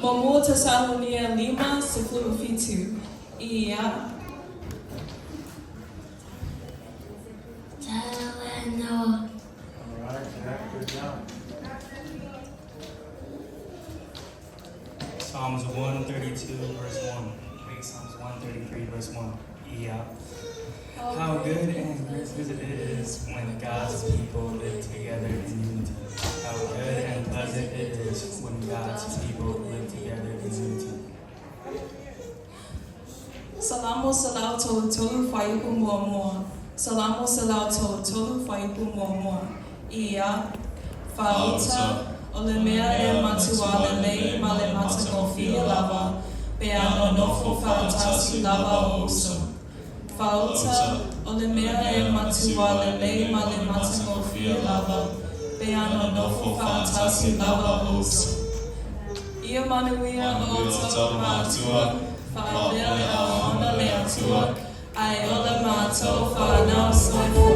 Muamua Tesalonia 5, 17. Ia. Talanoa. All right, Jack, good job. Psalms 132, verse 1. Wait, Psalms 133, verse 1. Yeah. How good and pleasant it is when God's people live together in unity. How good and pleasant it is when God's people live together in unity. Salamo 133 fuaiupu muamua. Salamo 133 fuaiupu muamua. Ia. Faauta, o le mea e matuā lelei ma le matagofie lava, pe a nonofo faatasi lava o uso. Faauta, o le mea e matuā lelei ma le matagofie lava, pe a nonofo faatasi lava o uso. Ia manuia outou matua, faapea le auauna a le Atua, ae ola matou fanau. Soifua.